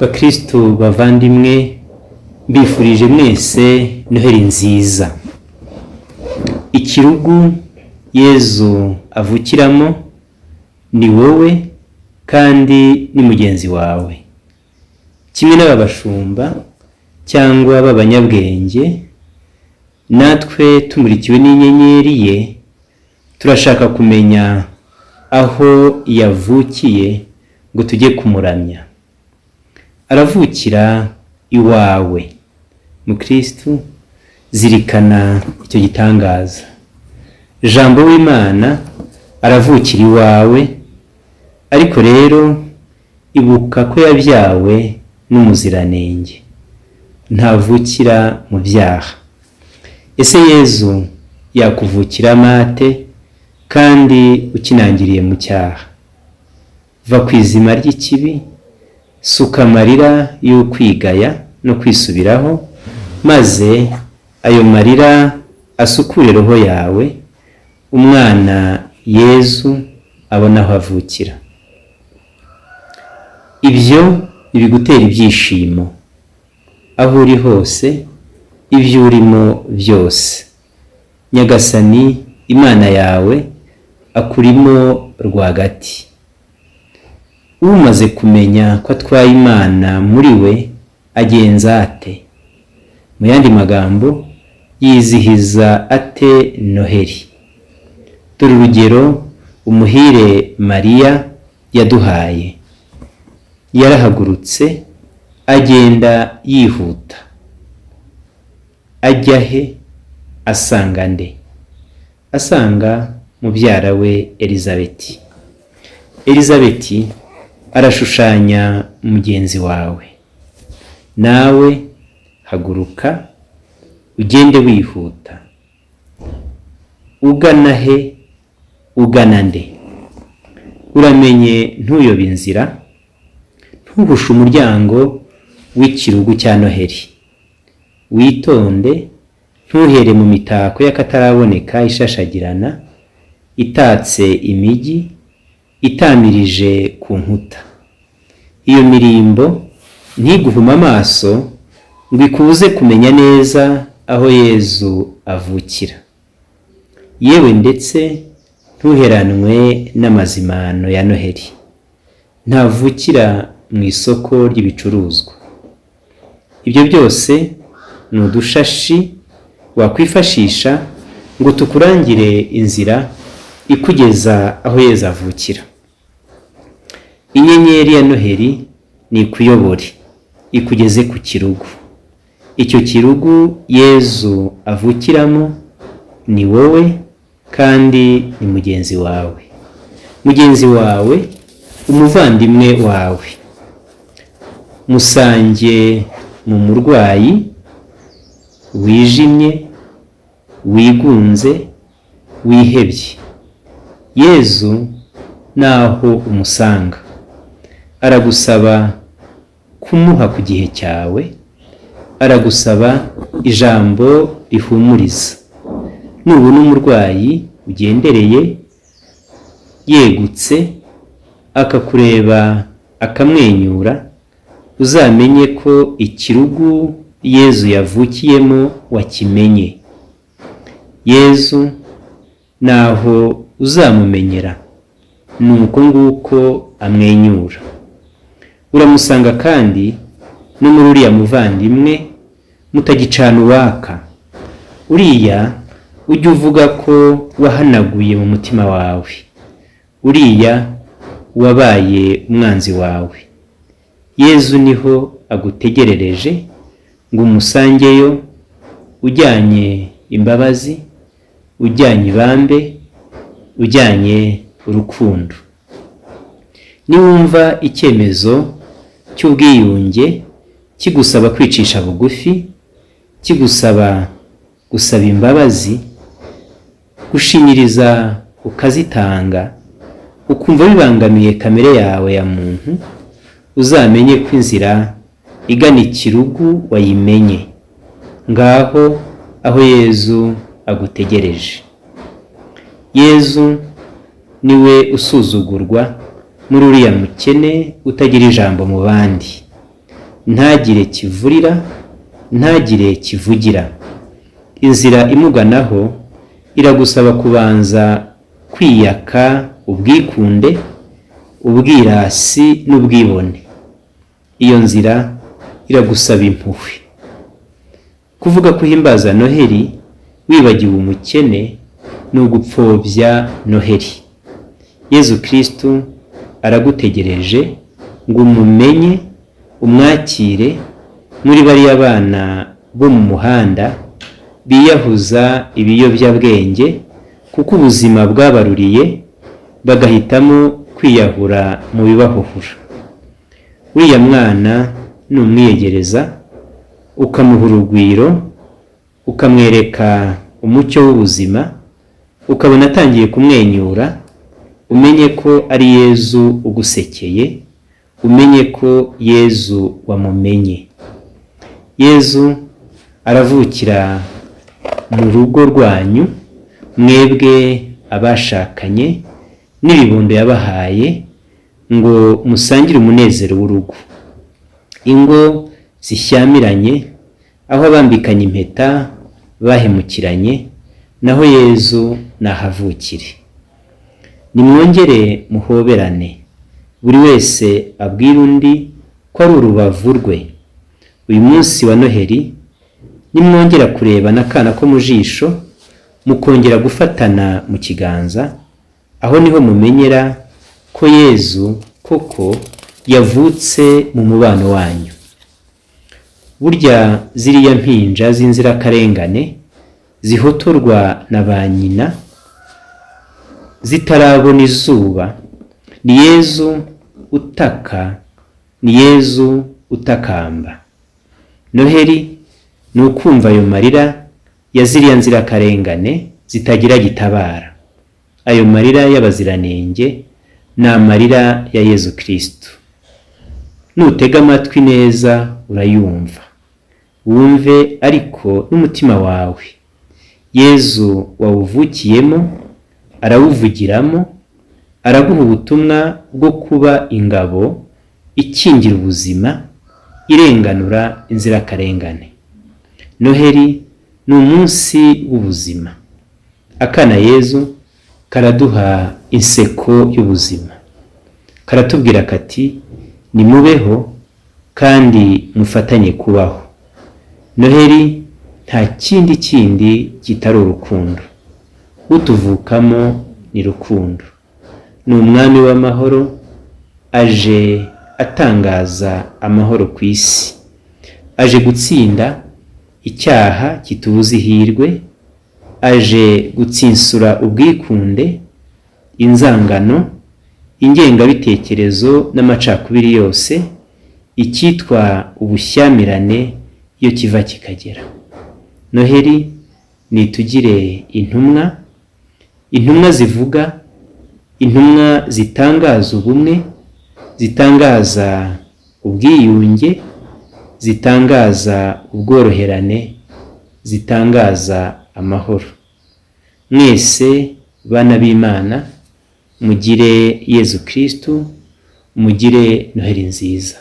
Bakristu bavandimwe, mbifurije mwese Noheli nziza. Ikirugu Yezu avukiramo ni wowe kandi ni mugenzi wawe. Kimwe n'aba bashumba cyangwa b'abanyabwenge, natwe tumurikiwe n'inyenyeri ye, turashaka kumenya aho yavukiye ngo tujye kumuramya. Aravukira iwawe. Mukristu, zirikana icyo gitangaza. Jambo w'Imana aravukira iwawe, ariko rero ibuka ko yabyawe n'umuziranenge, ntavukira mu byaha. Ese Yezu yakuvukiramo ate kandi ukinangiriye mu cyaha? Va ku izima ry'ikibi, suka amarira y'ukwigaya no kwisubiraho, maze ayo marira asukure roho yawe, umwana Yezu abone aho avukira. Ibyo ntibigutera ibyishimo aho uri hose, ibyo urimo byose. Nyagasani Imana yawe akurimo rwagati. Umaze kumenya ko atwaye Imana muri we agenza ate? Mu yandi magambo, yizihiza ate Noheli? Dore urugero umuhire Mariya yaduhaye. Yarahagurutse agenda yihuta. Ajya he? Asanga nde? Asanga mubyara we Elizabeti. Elizabeti arashushanya mugenzi wawe. Nawe haguruka ugende wihuta. Ugana he? Ugana nde? Uramenye ntuyobe inzira, ntuhushe umuryango w'ikirugu cya Noheli. Witonde, ntuhere mu mitako y'akataraboneka ishashagirana, itatse imijyi, itamirije ku nkuta. Iyo mirimbo ntiguhume amaso ngo ikubuze kumenya neza aho Yezu avukira. Yewe ndetse ntuheranwe n'amazimano ya Noheli. Ntavukira mu isoko ry'ibicuruzwa. Ibyo byose ni udushashi wakwifashisha ngo tukurangire inzira ikugeza aho Yezu avukira. Inyenyeri ya Noheli ni ikuyobore, ikugeze ku kirugu. Icyo kirugu Yezu avukiramo ni wowe kandi ni mugenzi wawe. Mugenzi wawe, umuvandimwe wawe. Musange mu murwayi wijimye, wigunze, wihebye. Yezu naho umusanga aragusaba kumuha ku gihe cyawe, aragusaba ijambo rihumuriza. Nubona umurwayi ugendereye yegutse, akakureba akamwenyura, uzamenye ko ikirugu Yezu yavukiyemo wakimenye. Yezu naho uzamumenyera ni uko nguko amwenyura. Uramusanga kandi no muri uriya muvandimwe mutagicana uwaka, uriya ujya uvuga ko wahanaguye mu mutima wawe, uriya wabaye umwanzi wawe. Yezu niho agutegerereje ngo umusangeyo ujyanye imbabazi, ujyanye ibambe, ujyanye urukundo. Niwumva icyemezo cy'ubwiyunge kigusaba kwicisha bugufi, kigusaba gusaba imbabazi, gushinyiriza ukazitanga, ukumva bibangamiye kamere yawe ya muntu, uzamenye ko inzira igana ikirugu wayimenye. Ngaho aho Yezu agutegereje. Yezu niwe usuzugurwa muri uriya mukene utagira ijambo mu bandi. Ntagire kivurira, ntagire kivugira. Inzira imuganaho iragusaba kubanza kwiyaka ubwikunde, ubwirasi n'ubwibone. Iyo nzira iragusaba impuhwe. Kuvuga ko uhimbaza Noheli wibagiwe umukene ni ugupfobya Noheli. Yezu Kristu aragutegereje ngo umumenye, umwakire muri bariya bana bo mu muhanda biyahuza ibiyobyabwenge kuko ubuzima bwabaruriye, bagahitamo kwiyahura mu bibahuhura. Uriya mwana numwiyegereza, ukamuha urugwiro, ukamwereka umucyo w'ubuzima, ukabona atangiye kumwenyura, umenye ko ari Yezu ugusekeye, umenye ko Yezu wamumenye. Yezu aravukira mu rugo rwanyu, mwebwe abashakanye n'ibibondo yabahaye ngo musangire umunezero w'urugo. Ingo zishyamiranye, aho abambikanye impeta bahemukiranye, naho Yezu nahavukire. Nimwongere muhoberane, buri wese abwire undi ko ari urubavu rwe. Uyu munsi wa Noheli nimwongera kurebana akana ko mu jisho, mukongera gufatana mu kiganza, aho niho mumenyera ko Yezu koko yavutse mu mubano wanyu. Burya ziriya mpinja z'inzirakarengane zihotorwa na ba nyina zitarabona izuba, ni Yezu utaka, ni Yezu utakamba. Noheli ni ukumva ayo marira ya ziriya nzirakarengane zitagira gitabara. Ayo marira y'abaziranenge ni amarira ya Yezu Kristu. Nutega amatwi neza urayumva, wumve ariko n'umutima wawe. Yezu wawuvukiyemo arawuvugiramo, araguha ubutumwa bwo kuba ingabo ikingira ubuzima, irenganura inzirakarengane. Noheli ni umunsi w'ubuzima. Akana Yezu karaduha inseko y'ubuzima, karatubwira kati nimubeho kandi mufatanye kubaho. Noheli nta kindi kindi kitari urukundo. Utuvukamo ni rukundo, ni umwami w'amahoro, aje atangaza amahoro ku isi, aje gutsinda icyaha kitubuza ihirwe, aje gutsinsura ubwikunde, inzangano, ingengabitekerezo n'amacakubiri yose, icyitwa ubushyamirane iyo kiva kikagera. Noheli nitugire intumwa, intumwa zivuga, intumwa zitangaza ubumwe, zitangaza ubwiyunge, zitangaza ubworoherane, zitangaza amahoro. Mwese bana b'Imana, mugire Yezu Kristu, mugire Noheli nziza.